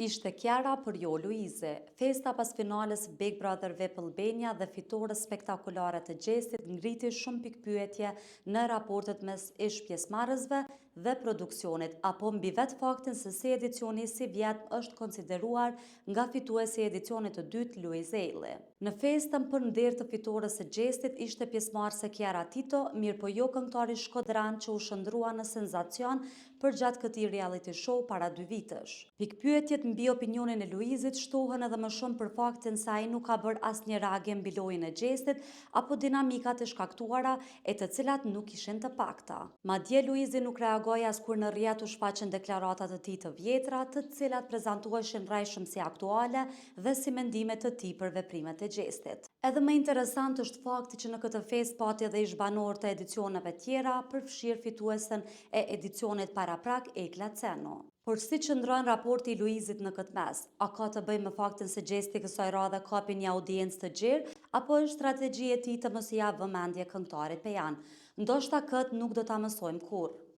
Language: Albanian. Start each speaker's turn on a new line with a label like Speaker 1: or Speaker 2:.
Speaker 1: Ishte Kiara, por jo Luizi. Festa pas finales së Big Brother VIP Albania dhe fitores spektakolare të Gjestit ngriti shumë pikëpyetje në raportet mes ish pjesëmarrësve dhe produksionit, apo mbi vetë faktin se si edicioni i sivjetmë është konsideruar nga fituesi i edicionit të dytë Luiz Ejlli. Në festën për nder të fitores së Gjestit ishte pjesëmarrëse Kiara Tito, mirëpo jo këngëtari shkodran që u shndërrua në senzacion përgjatë këtij reality show para dy vitesh. Pikëpyetjet mbi opinionin e Luizit shtohen edhe më shumë për faktin se ai nuk ka bërë asnjë reagim mbi lojën e Gjestit apo dinamikat e shkaktuara e të cilat nuk ishin të pakta. Madje Luizi nuk reagoi as kur në rrjet u shfaqën deklaratat e tij të vjetra, të cilat prezantoheshin rrejshëm si aktuale dhe si mendime të tij për veprimet e Gjestit. Edhe më interesant është fakti që në këtë festë pati edhe ish banorë të edicioneve tjera, përfshirë fituesen e edicionit paraprak Egla Ceno. Por si qëndron raporti i Luizit në këtë mes? A ka të bëjë me faktin se Gjesti kësaj radhe kapi një audiencë të gjerë, apo është strategji e tij të mos i japë vëmendje këngëtarit pejan? Ndoshta këtë nuk do ta mësojmë kurrë.